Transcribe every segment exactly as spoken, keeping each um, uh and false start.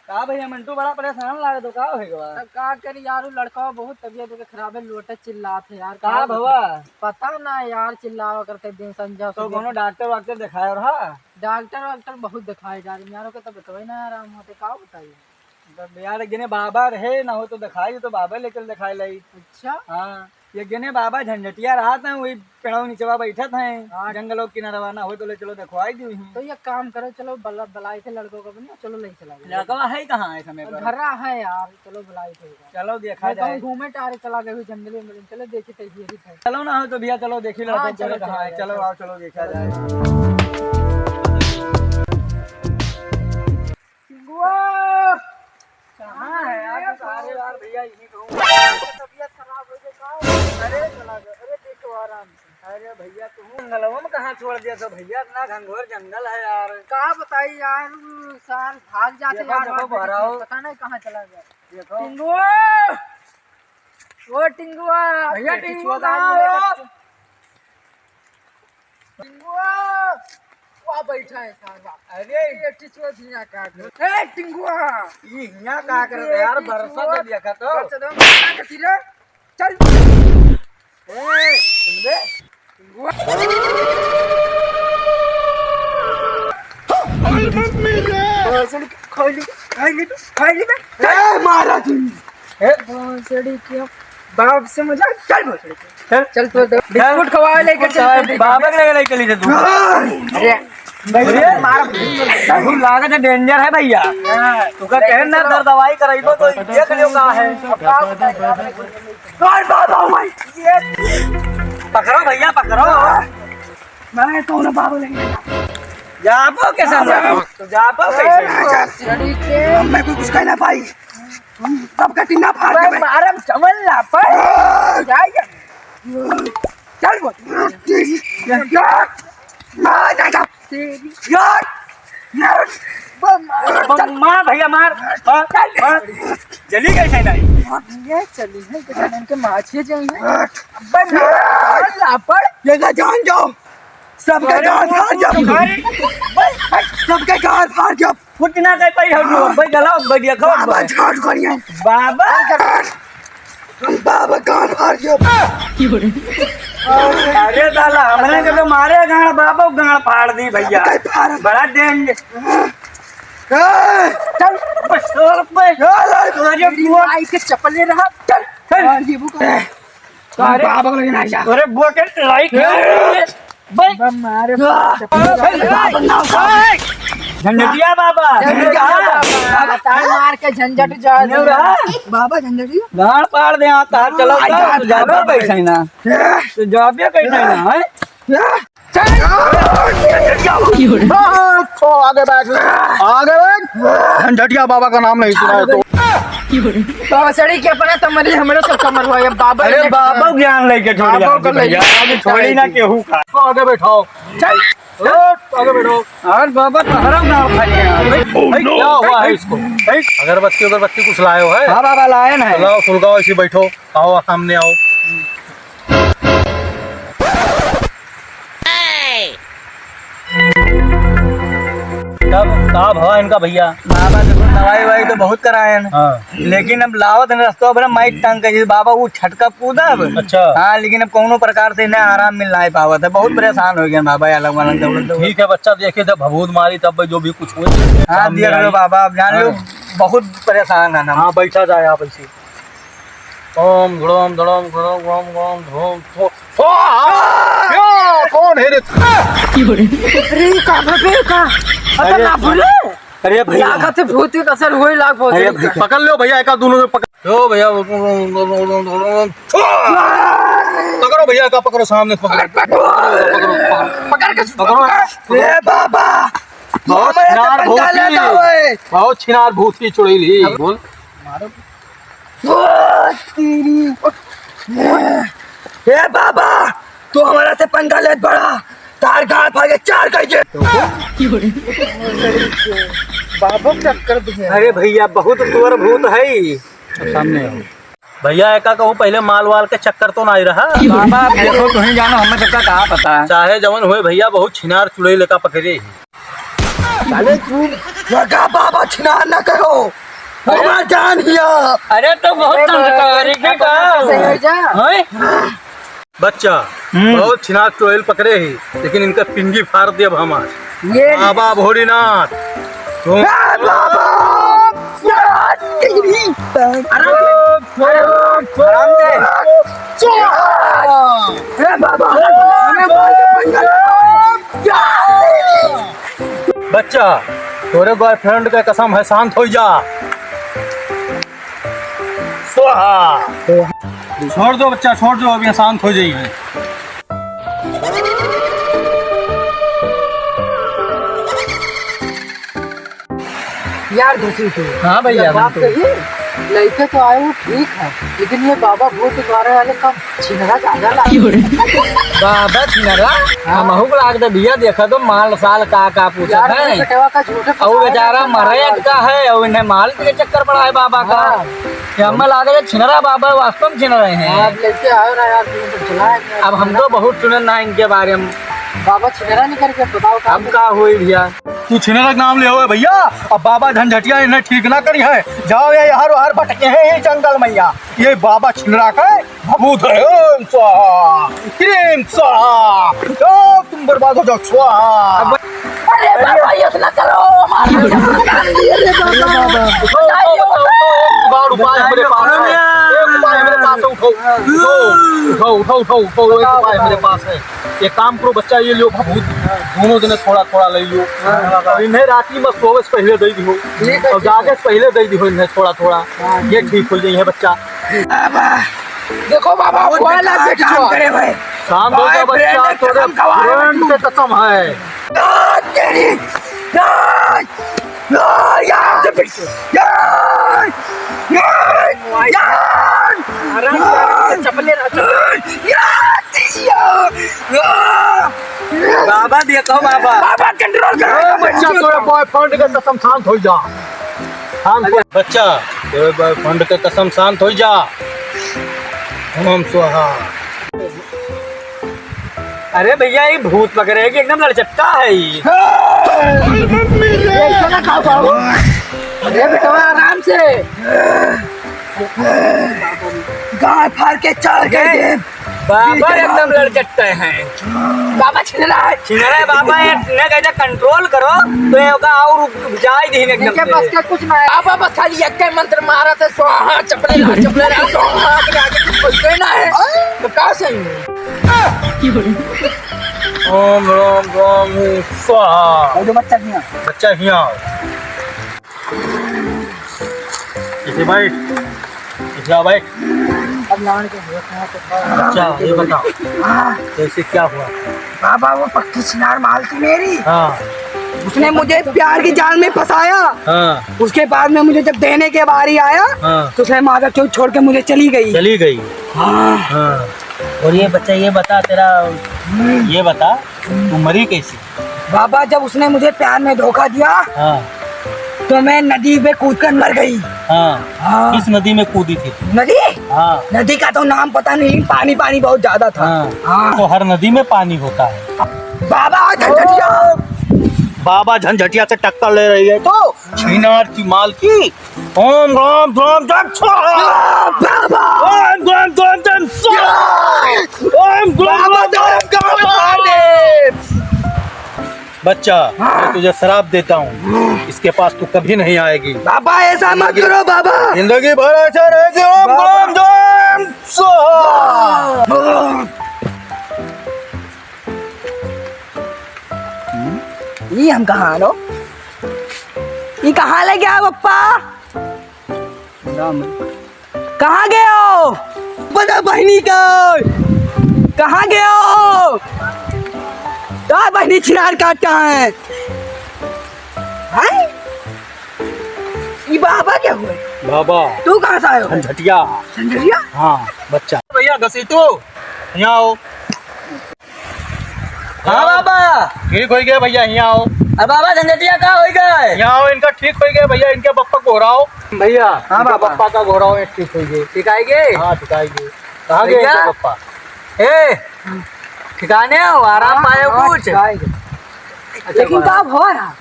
का भैया मंटू बड़ा परेशान लागत हो, का हो गवा? तब का करी यार, उ लड़का बहुत तबीयत ओके खराब है, लोटे चिल्लात है यार। का का भवा? पता ना यार, चिल्लावा करते दिन संझा तो सुबह। कोनो डॉक्टर वाक्टर देखाए रहा? डॉक्टर वाक्टर बहुत देखाए जा रहे यार, ओके तो बतवे ना आराम होते, का बताई? तब यार एक जने बाबा रहे ना हो तो देखाई, तो बाबा लेकर देखाए लाई। अच्छा। हाँ। ये गने बाबा झंझटिया रहत हैं, वही पेड़वा नीचवा बैठत हैं, हाँ। जंगल के किनारवा ना हो तो ले चलो देखवाई दी ही। तो ये काम करो, चलो बला-, बलाई थे लड़कों को भी ना, चलो ले चला जाए। लड़कवा है कहाँ है समय पर? घर रहा है यार, चलो बलाई थे एक बार। चलो देखा मैं कहूँ जाए। घूमे टारे चला गए हुए जंगल में, चलो देखी थे ये भी है। चलो ना हो तो भैया चलो देखी लो हाँ, तो चलो, चलो कहाँ है, चलो चलो। आओ चलो देखा जाए। टिंगुआ! कहाँ है यार? अरे यार भैया, यहीं पे हूँ। तबीयत खराब हो गई, कहाँ हो? अरे चला गया। अरे देखो आराम से। अरे भैया, तुम जंगलवा में कहाँ छोड़ दिया था भैया? इतना घनघोर जंगल है यार। का बताई यार, सार भाग जाते देखो, यार, देखो, भाग जाते, भराओ। पता नहीं कहाँ चला गया। देखो। टिंगुआ! ओ टिंगुआ! भैया, ये टिंगुआ टिचुआ कहाँ गाड़ी हो? लेकर टिंगुआ! वहाँ बैठा है साला। अरे, ये टिचुआ हियाँ का कर। ए, टिंगुआ! ये हियाँ का कर ये यार, टिचुआ। बरसा दे दिया का तो। बरसा दे, बरसा दे, फिर चल। ए, सुन बे। टिंगुआ। अरे मम्मी रे। बरसा दे, खाई ली, खाई ली, खाई ली बे। ए, मारा तू। ए? भोसड़ी के बाप से मजाक, चल भोसड़ी के। चल। चल तो दो, बिस्कुट खवा लेके चल, चल, चल। बाबा के लगे लेके चली जा तू। अरे, अरे, मार। तू लागत है डेंजर है भैया। हाँ। तू का कहन ना दर दवाई कराइबो तो देख लियो का है। अब का बताए यार। कौन बाबा भाई? ये पकड़ो भैया, पकड़ो। मैं कौन बाबा लेके जाबो कैसे हम? तो जाबो कैसे? भोसड़ी के। मैं कोई कुछ कहना भाई। सबका टीना फाड़ बे, देबे। मारम चमन ला पर। आ! जाइए। चल बोल। तेरी यार, मार देगा। तेरी यार, यार। बे, मार। बे, मार भैया, मार। मार, मार। जली कैसे नहीं? ये चली है कि इनके माछिए जाइए। अबे, मार, ला पर। ये ना जान जाओ। सबके अरे, गाल फाड़ जाओ। अरे। सबके गाल फाड़ जाओ। फुट ना कर पाई हम लोग। भाई गला बढ़िया खाओ बाबा भाई। झाड़ करिए। बाबा। बाबा गाड़ फाड़ दियो। अरे दादा, हमने के तो मारे गाड़, बाबा गाड़ फाड़ दी भैया। कई फाड़। बड़ा डेंजर। ए! चल, बस, बस। चल, अरे, तेरी बुआ। माई के चप्पल ले रहा। चल, चल। और ये वो का? अरे, बाबा को लेके ना जा। अरे, बोके लाइक है। बे मारे। बाबा ना उठा। झंझटिया बाबा। झंझटिया बाबा। तार मार के झंझट जा। बाबा झंझटिया। गाड़ पाड़ दे, हाँ, तार चलो, आ, जा, तू जाबे बाबा। कैसे ना? तू जाबे कैसे ना, हैं? हाँ, तो आगे बैठ, आगे बैठ। झंझटिया बाबा का नाम नहीं सुना है तो। भोसड़ी के अपना तो मरी, हमरे से कमर हुआ, ये बाबा अरे लेके बाबा ज्ञान लेके छोड़ बाबा यार को भैया, लेके आगे छोड़ी ना जाएगी। केहू का। तो आगे बैठाओ। चल। ओ, आगे बैठो। और बाबा तोहरा गाँव खा गया। भाई, भाई, क्या हुआ है इसको? भाई, अगरबत्ती, अगरबत्ती कुछ लाए हो है? हाँ बाबा, लाए ना है। लाओ, सुलगाओ, इसी बैठो। आओ, सामने आओ। तब का भवा इनका भैया? बाबा देखो, दवाई ववाई तो बहुत करायन। हाँ। लेकिन अब लावत न रस्तो, अब ना माइक टांग के, जैसे बाबा वो छटका कूदा अब। अच्छा। हाँ, लेकिन अब कौनो प्रकार से इन्हें आराम मिल नहीं पावत है, बहुत परेशान हो गए बाबा, ये अलग वाला दौड़त दौड़त। ठीक है बच्चा, देखे जब भभूत मारी तब जो भी कुछ हो। हाँ, सामने देख लो आई। बाबा, अब जान लो, हाँ। बहुत परेशान है ना। हाँ, बैठा जाए आप ऐसे। ओम घड़ोम धड़ोम घड़ोम ओम ओम धूम सो-, स्वाहा। या, कौन है रे? अरे, का भवे का? अरे, अरे, ना भूले। अरे भैया। लागत है भूत के असर होए लाग बहुत अरे है। भैया। पकड़ लो भैया, एक हाथ दोनों से पकड़। लो भैया। पकड़ो भैया, का पकड़ो, सामने पकड़ो। पकड़ो, पकड़ो, पकड़ो। पकड़ के पकड़ो। ए बाबा, बहुत हमारे से छिनार पंगा भूत लेता की, ओए। बहुत छिनार भूत की चुड़ैल ही। बोल। मारो। ओ, तेरी। ए बाबा, तू हमारा से पंगा लेत बड़ा, तार गाल फाड़ के चार कर दे। बाबा चक्कर दिए। अरे भैया, बहुत सुअर भूत है। सामने आओ। भैया, एका कहूँ पहले माल वाल के चक्कर तो ना आई रहा। बाबा, आप देखो, तुहीं जानो, हमें सबका कहाँ पता है। चाहे जवन होए भैया, बहुत छिनार चुड़ैल लेका पकड़े। साले तू काका बाबा छिनार ना कहो, अरे। हमार जान हिया। अरे तो बहुत अरे संस्कारी बाबा, के बाबा का। कैसे है जा? हैं? बच्चा, हम्म। बहुत छिनार चोइल पकड़े ही, लेकिन इनका पिंगी फाड़ देब हमार। ये बाबा भोलेनाथ, तुम ए बाबा! अरे, अरे, हराम दे। ए बाबा! हमें मार के पंगा बच्चा, तोरे बॉयफ्रेंड के कसम है, शांत हो जा। स्वाहा। छोड़ दो बच्चा, छोड़ दो, अब ये शांत हो जाइए। यार घसीटू, हाँ भैया, जब बात बिल्कुल। कही, लड़के तो आए वो ठीक है, लेकिन ये बाबा भूत मारे वाले कम छिनरा ज्यादा लागे। बाबा छिनरा? हाँ। हमहू को लाग दे भैया, देखा तो माल साल का, का पूछत यार, है। ये बेटवा का झूठे और फसावे बेचारा में मरे माल अटका है और इन्हें माल के चक्कर पड़ा है बाबा का। हाँ। कि हमें लागे छिनरा बाबा वास्तव में छिनरे हैं। हाँ, अब लेके आयो ना यार, तुम तो चलाए ना। अब हम तो बहुत सुने ना इनके बारे में। बाबा छिनरा नहीं करके बताओ का हम का होई भैया? तू छिनरा के नाम ले होए भैया, अब बाबा झंझटिया इन्हें ठीक ना करी है। जाओ ये यार, यार भटके हैं ये जंगल मैया। ये बाबा छिनरा का भभूत है, ओम स्वाहा, क्रीम स्वाहा, ओ तुम बर्बाद हो जाओ, स्वाहा। अरे बाबा, ये इतना करो, मार दो, अरे बाबा। उठाओ, उठाओ, उठाओ, उठाओ, एक बार उपाय मेरे पास है, एक उपाय मेरे पास है, उठाओ, उठाओ, उठाओ, उठाओ, उठाओ, एक उपाय मेरे पास है। एक काम करो बच्चा, ये लियो भभूत, दोनों जने थोड़ा थोड़ा ले लियो। हाँ। और इन्हें राती में सोवे से पहले दे दियो, ठीक है, और ठीक जागे है। से पहले दे दियो इन्हें थोड़ा थोड़ा, हाँ, ये ठीक। ठीक हो जाइए बच्चा। बाबा, देखो बाबा, बहुत हुआ ना बेकार बेटी काम हुआ। करे भाई। शांत हो जा भाई, बच्चा, friend तोरे कसम खवा रहे friend तू। से कसम है। ना तेरी, ना, ना, यार, यार, यार, यार, आराम से, आराम से, चपले रह, चपले। यार, यार, यार। बाबा देखो बाबा। बाबा control करो। ए बच्चा, तोरे boyfriend के कसम, शांत हो जा। शांत हो, बच्चा, तोरे boyfriend के कसम, शांत हो जा। ओम स्वाहा। अरे भैया, ये भूत पकड़े है कि एकदम लड़चट्टा है ये। अरे बेटवा, आराम से। गाय फाड़ के चार कर दे। बाबा एकदम लड़चट्टे हैं। बाबा छिनरा है। छिनरा है बाबा, ये ने कहते control करो, तो ये होगा और उपजाई दीन एकदम इनके से। बस का कुछ ना है। बाबा बस खाली एक ही मंत्र मारा था, स्वाहा, चपले ला, चपले ला, स्वाहा, आपके आगे कुछ बोलते ना है। तो का सही है? ओम राम राम स्वाहा। और जो बच्चा हिया। बच्चा हिया। इसे बैठ, इसे आ बैठ। अब लान के हुआ कहाँ से था? अच्छा, ये बताओ, हाँ। कैसे क्या हुआ? बाबा, वो पक्की छिनार माल थी मेरी। हाँ। उसने मुझे प्यार के जाल में फंसाया। हाँ। उसके बाद में मुझे जब देने के बारी आया, हाँ। तो उसने माँ का चोट छोड़ के मुझे चली गई। चली गई। हाँ। हाँ। और ये बच्चा, ये बता, तेरा, हम्म। ये बता, तू मरी कैसे? बाबा, जब उसने मुझे प्यार में धोखा दिया, हाँ। तो मैं नदी में कूद कर मर गई। हाँ। हाँ। किस नदी में कूदी थी तू? नदी? हाँ। नदी का तो नाम पता नहीं, पानी, पानी बहुत ज्यादा था। हाँ। हाँ। तो हर नदी में पानी होता है। बाबा झंझटिया। बाबा झंझटिया से टक्कर ले रही है तो छिनार की माल की। ओम राम राम जप स्वाहा। बाबा। ओम राम राम जप स्वाहा। ओम राम राम जप स्वाहा। बच्चा, हाँ। मैं तुझे श्राप देता हूँ, इसके पास तू कभी नहीं आएगी। बाबा, ऐसा मत करो बाबा। जिंदगी भर ऐसा रहेगी। ओम बाबा। राम राम स्वाहा। हम्म? ई हम कहाँ आलो? ई कहाँ ले गया पप्पा? राम। कहाँ गयो? बड़ा बहिनी का। कहाँ गयो? का बहिनी छिनार काटता है? हैं? ई बाबा क्या हुए? बाबा। तू कहाँ से आयो? झंझटिया। झंझटिया? हाँ, बच्चा। भैया घसीटू, यहाँ आओ। हाँ बाबा। ठीक होइ गए भैया, यहाँ आओ। अरे बाबा, झंझटिया का होइ गए? यहाँ आओ, इनका ठीक होइ गए भैया, इनके पप्पा को घोराओ। भैया, हाँ इनके बाबा। पप्पा का घोराओ, ये ठीक होइ गए। ठीक आएंगे? हाँ, ठीक आएंगे। कहाँ गए भैया? इनके पप्पा? ए, ठिकाने हो, आराम हाँ, पाए हाँ, कुछ? ठीक आएंगे। अच्छा, लेकिन बाबा। का भवा रहा?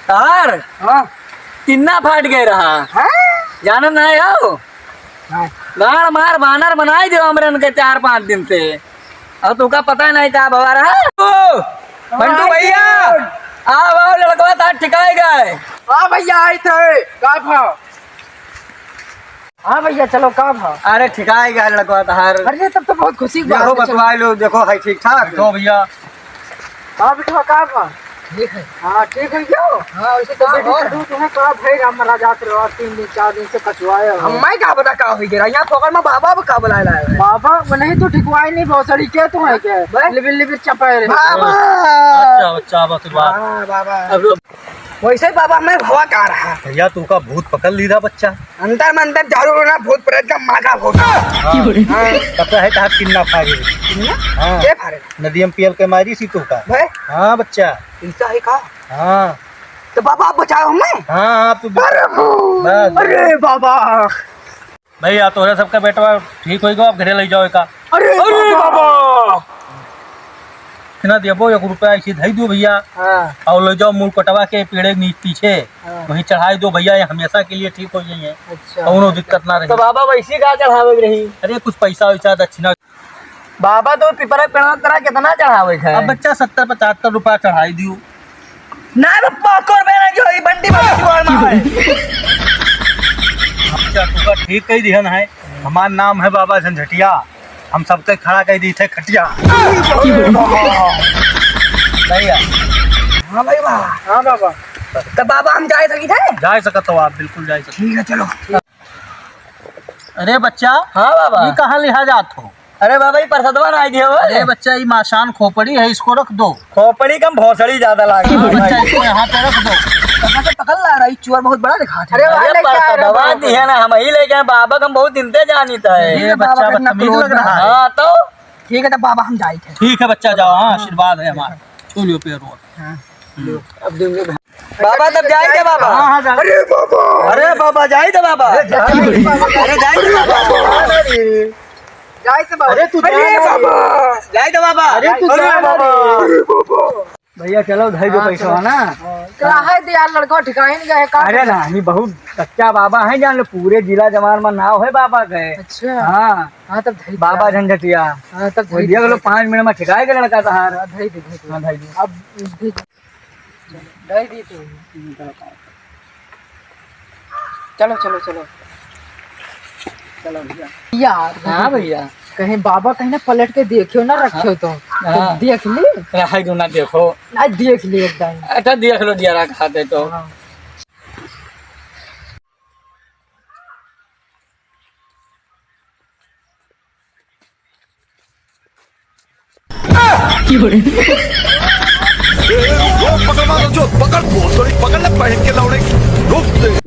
तार हाँ। तिन्ना फाट गए रहा। हाँ? जानत नाहीं हो? हाँ। गाड़ मार बानर बनाई दियो हमरे उनके चार पाँच दिन से। अब तुका पता नहीं का भवा रहा। ओ, मंटू हाँ, भैया, हाँ। आओ, आओ, लड़कवा तार ठिकाए गए। हाँ भैया, आई थे। का भाव? हाँ भैया, चलो, का भा? अरे, ठिकाए गया लड़कवा तहार। अरे, तब तो बहुत खुशी की बात देखो, है, चलो। बतवाए लो, देखो, है ठीक ठाक? बैठो भैया। हाँ, बिटवा, का भा? ठीक है। हाँ, ठीक है, क्यों? हाँ, वैसे तो का बेटी और? चलू, तुम्हें का भाई राम महाराज आते रहो, तीन दिन, चार दिन से कचुआए हो। हम मैं का पता का होई गेरा, यहाँ फोकट में बाबा का बुलाए लाए हैं। बाबा, वो नहीं तो ठिकवाए नहीं, भोसड़ी के तो है के? बस। लिबिर, लिबिर चपाए रहे। बाबा। अच्छा, बच्चा, बस बात। हाँ, बाबा। अब लो। वैसे बाबा, मैं भवा का रहा। भैया, तू का भूत पकड़ ली रहा बच्चा। अंदर में अंदर झाड़ू ना, भूत प्रेत का माथा भूत। हाँ। हाँ। पता है, कहाँ किन्ना फागे? किन्ना? हाँ। के फारे? नदिया में पियल के मारी सी तू का। भाई? हाँ, बच्चा। ऐसा है का? हाँ। तो बाबा, आप बचाओ हमें। हाँ, आप तो अरे, बस। अरे बाबा। भैया, तोहरे सबका बेटवा ठीक होई गो, अब घरे लइ जाओ एका। अरे अरे बाबा। बाबा! इतना देबो, एक रुपया ऐसे धई दियो भैया। हाँ। और ले जाओ मूल कटवा के पेड़े के नीचे पीछे, हाँ। वहीं चढ़ाई दो भैया, ये हमेशा के लिए ठीक हो जाइए। अच्छा। कौनो दिक्कत ना रही। तो बाबा वैसी का चढ़ावे के रही? अरे कुछ पैसा वैसा दक्षिणा। बाबा तो पिपरा पेड़वा तरह कितना चढ़ावे के है? अब बच्चा सत्तर पचहत्तर रुपया चढ़ाई दियो। ना रे, पाकोर में ना जो ई बंडी में जुआर में है। अच्छा, तू का ठीक कही दिहन है। हमार नाम है बाबा झंझटिया, हम सबके खड़ा कही दी थे खटिया। भैया। हाँ भाई, वाह। हाँ बाबा। तो बाबा, हम जाए सकी थे? जाए सकत हो आप, बिल्कुल जाए सकत। ठीक है, चलो। अरे बच्चा, हाँ बाबा। ये कहाँ लिहा जात हो? अरे बाबा, ये प्रसादवा ना आई दिया हो। अरे बच्चा, ये मासान खोपड़ी है, इसको रख दो। खोपड़ी कम, भोसड़ी ज्यादा लागे। हाँ बच्चा, इसको यहाँ पे रख दो। कहाँ से पकड़ ला रहा है? चोर बहुत बड़ा दिखा था। अरे अरे भाई, लेके आ रहे प्रसादवा बाबा। दिया ना, हम ही लेके आए। बाबा का हम बहुत दिन से जानी था। ये ये बाबा बच्चा का इतना बदतमीज क्रोध लग रहा है। हाँ तो। ठीक है, तो बाबा हम जाए थे। ठीक है बच्चा, जाओ। हाँ, आशीर्वाद है हमारा। छू लियो पैर और। हाँ, लो, अब देंगे। बाबा, तब जाए दे बाबा। हाँ, हाँ, जा। अरे बाबा। अरे बाबा, जाए दे बाबा। अरे जाए दे बाबा। अरे जाए दे बाबा। अरे तू अरे जा ना रे। बाबा। जाए दे बाबा। अरे तू अरे जा ना बाबा। रे। अरे बाबा। भैया, चलो, धई दो हाँ, पैसा चलो। ना। हाँ। का है दे यार, लड़का ठिकाने नहीं गए, का अरे करना? नहीं, बहुत सच्चा बाबा है, जान लो, पूरे जिला जवार में नाव है बाबा के। अच्छा। हाँ। हाँ, तब धई बाबा दिया। झंझटिया। हाँ, तब वो धई दिया, दिया। लो, पाँच मिनट में ठिकाए के लड़का तहार। हाँ, धई दे, धई दे। हाँ, धई दे। अब धई दे। धई दे तू। चलो, चलो, चलो। चलो भैया। यार, हाँ भैया। कहीं बाबा कहीं ना पलट के देखियो ना रखियो तो। हाँ। तो देख ली? रहाई दो ना, देखो। ना, देख ली एकदम। अच्छा, देख लो, दिया रखा दे तो। हाँ। ए, वो पकड़ मारो जो, पकड़, भोसड़ी पकड़ ले, पहन के लौड़े, रोक दे।